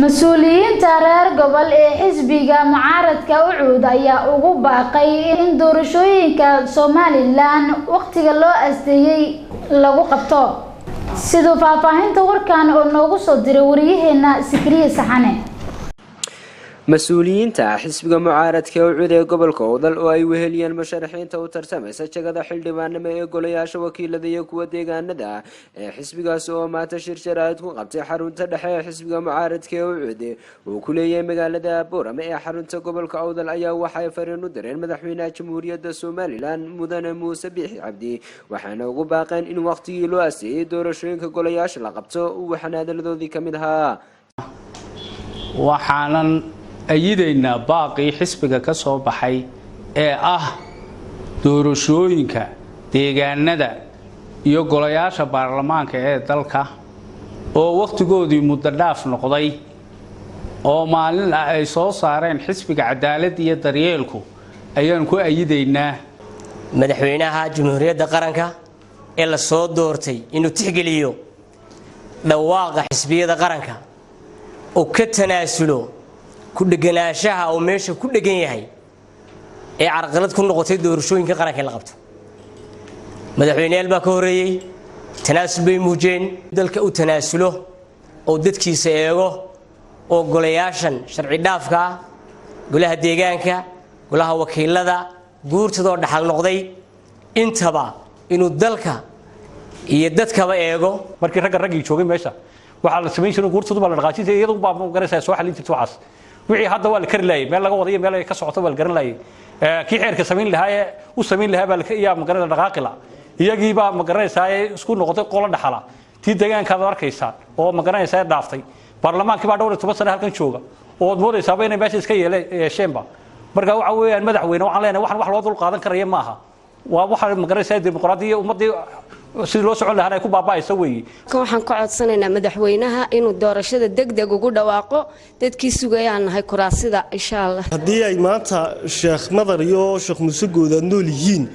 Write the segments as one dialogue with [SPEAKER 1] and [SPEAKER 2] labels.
[SPEAKER 1] Mas-uuliyiinta reer gobol ee xisbiga mucaaradka UCID ayaa ugu baaqay in doorashooyinka Somaliland waqtiga loo asteeyay lagu qabto. Siduu faahfaahinta warkan oo noogu soo diray wariyaheena Sikriye Saxane.
[SPEAKER 2] Mas-uuliyiinta xisbiga mucaaradka UCID ee gobolka Awdal oo ay weheliyeen musharaxiinta u tartamaysa jagada xildhibaanimo ee golayaasha wakiilada iyo kuwa deegaanada ee xisbigaasi oo maanta shir jaraa'id ku qabtay xarunta dhexe ee xisbiga mucaaradka ee UCID uu ku leeyahay magaalada Boorame ee xarunta gobolka Awdal ayaa waxay fariin u direen madaxweynaha Jamhuuriyadda Somaliland, Mudane Muuse Biixi Cabdi, waxaana ugu baaqeen in waqtigii loo asteeyey doorashooyinka golayaasha la qabto. Waxaana hadaladoodii ka mid ahaa:
[SPEAKER 3] Waxaanan ayidaynaa baaqii xisbiga ka soo baxay ee ah doorashooyinka deegaanada iyo golayaasha baarlamaanka ee dalka oo wakhtigoodii muddo dhaaf noqday oo maalin ah ay soo saareen Xisbiga Cadaaladda iyo Daryeelku ayaan ku ayidaynaa.
[SPEAKER 4] Madaxweynaha Jamhuuriyadda Qaranka ee la soo doortay inuu tixgeliyo dhawaaqa xisbiyada qaranka oo ka tanaasulo ku dheganaanshaha uu meesha ku dhegan yahay ee carqalad ku noqotay doorashooyinka qaranka in la qabto. Madaxweyneyaal baa ka horreeyey, tanaasul bay muujeen. Dalka u tanaasulo oo dadkiisa eego oo golayaashan sharci dhaafka ah, golaha deegaanka, golaha wakiilada, guurtadoo dhaxal noqday, intaba inuu dalka iyo dadkaba eego.
[SPEAKER 5] Markii ragga raggii joogay meesha waxaa la samayn jiray, guurtadu baa la dhaqaajin jiray, iyadu baa magaranaysaa soo xallin jirta waxaas. Wixii hadda waa la kari laayay, meel laga wadayo, meel ay ka socoto waa la garan laayay. Kii xeerka samayn lahaa ee u samayn lahaa baa yaa magaranaysa dhaqaaqi la, iyagii baa magaranaysaa ee isku noqotay qolo dhaxala. Tii deegaankaad arkaysaa oo magaranaysaa dhaaftay, baarlamaankii baa dhowr iyo toban sano halkan jooga oo ad moodaysaaba inay meesha iska yeesheenba. Marka waxa weeyaan, madaxweyne, waxaan leenahay waxaan wax loo dul qaadan karaya maaha. Waa waxa magaranaysaa dimuqraadiya ummaddii sidii loo socon lahaana ay ku baaba'aysa weeye.
[SPEAKER 6] Waxaan ka codsanaynaa madaxweynaha inuu doorashada degdeg ugu dhawaaqo. Dadkii sugayaan nahay kuraasida, insha Allah.
[SPEAKER 7] Haddii ay maanta Sheekh Madar iyo Sheekh Muuse Goodaad nool yihiin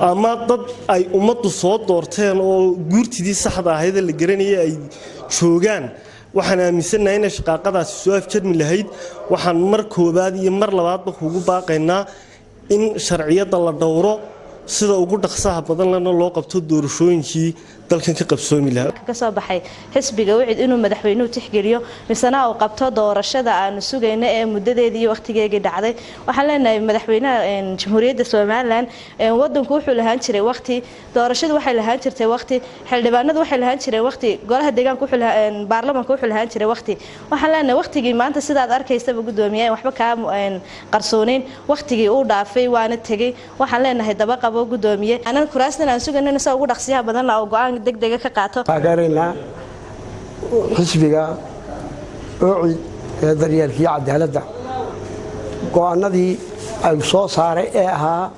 [SPEAKER 7] ama dad ay ummaddu soo doorteen oo guurtidii saxda ahaydee la garanayay ay joogaan, waxaan aaminsannahay inay shaqaaqadaasi soo afjarmi lahayd. Waxaan mar koobaad iyo mar labaadba kugu baaqaynaa in sharciyadda la dhowro, sida ugu dhaqsaha badan lana loo qabto doorashooyinkii dalkan ka qabsoomi lahaa.
[SPEAKER 8] Kasoo baxay xisbiga UCID inuu madaxweynuhu tixgeliyo misena uu qabto doorashada aanu sugayno ee muddadeedii iyo wakhtigeegii dhacday. Waxaan leenahay madaxweynaha Jamhuuriyadda Somaliland, wadanku wuxuu lahaan jiray waqti, doorashadu waxay lahaan jirtay waqti, xildhibaanadu waxay lahaan jireen waqti, golaha deegaanka, baarlamaanka wuxuu lahaan jiray waqti. Waxaan leenahay waqtigii maanta sidaad arkaysaba, gudoomiye, waxba kaa qarsoonayn, waqtigii uu dhaafay waana tegey. Waxaan leenahay daba qabo, gudoomiye, anan kuraastan aan sugaynana sida ugu dhaqsiyaha badan la oo go-aan degdega ka qaato.
[SPEAKER 9] Taageeraynaa xisbiga UCID ee Daryeelkiiyo Cadaaladda. Go-aanadii ay soo saaray ee ahaa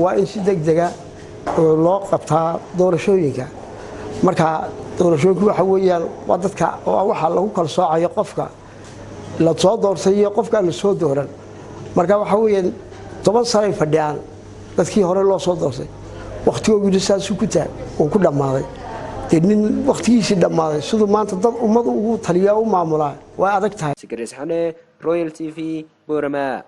[SPEAKER 9] waa in si deg dega loo qabtaa doorashooyinka. Marka doorashooyinku waxa weeyaan waa dadka waxaa lagu kala soocayo qofka la soo doortay iyo qofkaan la soo dooran. Marka waxa weeyaan 10 sanay fadhiyaan dadkii hore loo soo doortay, wakhtigoogina saasuu ku taag uu ku dhammaaday. Dee nin wakhtigiisii dhammaaday siduu maanta dad ummad ugu taliyaa u maamulaa waa adag tahay.
[SPEAKER 2] Sikris Xane, Royal TV, Boorama.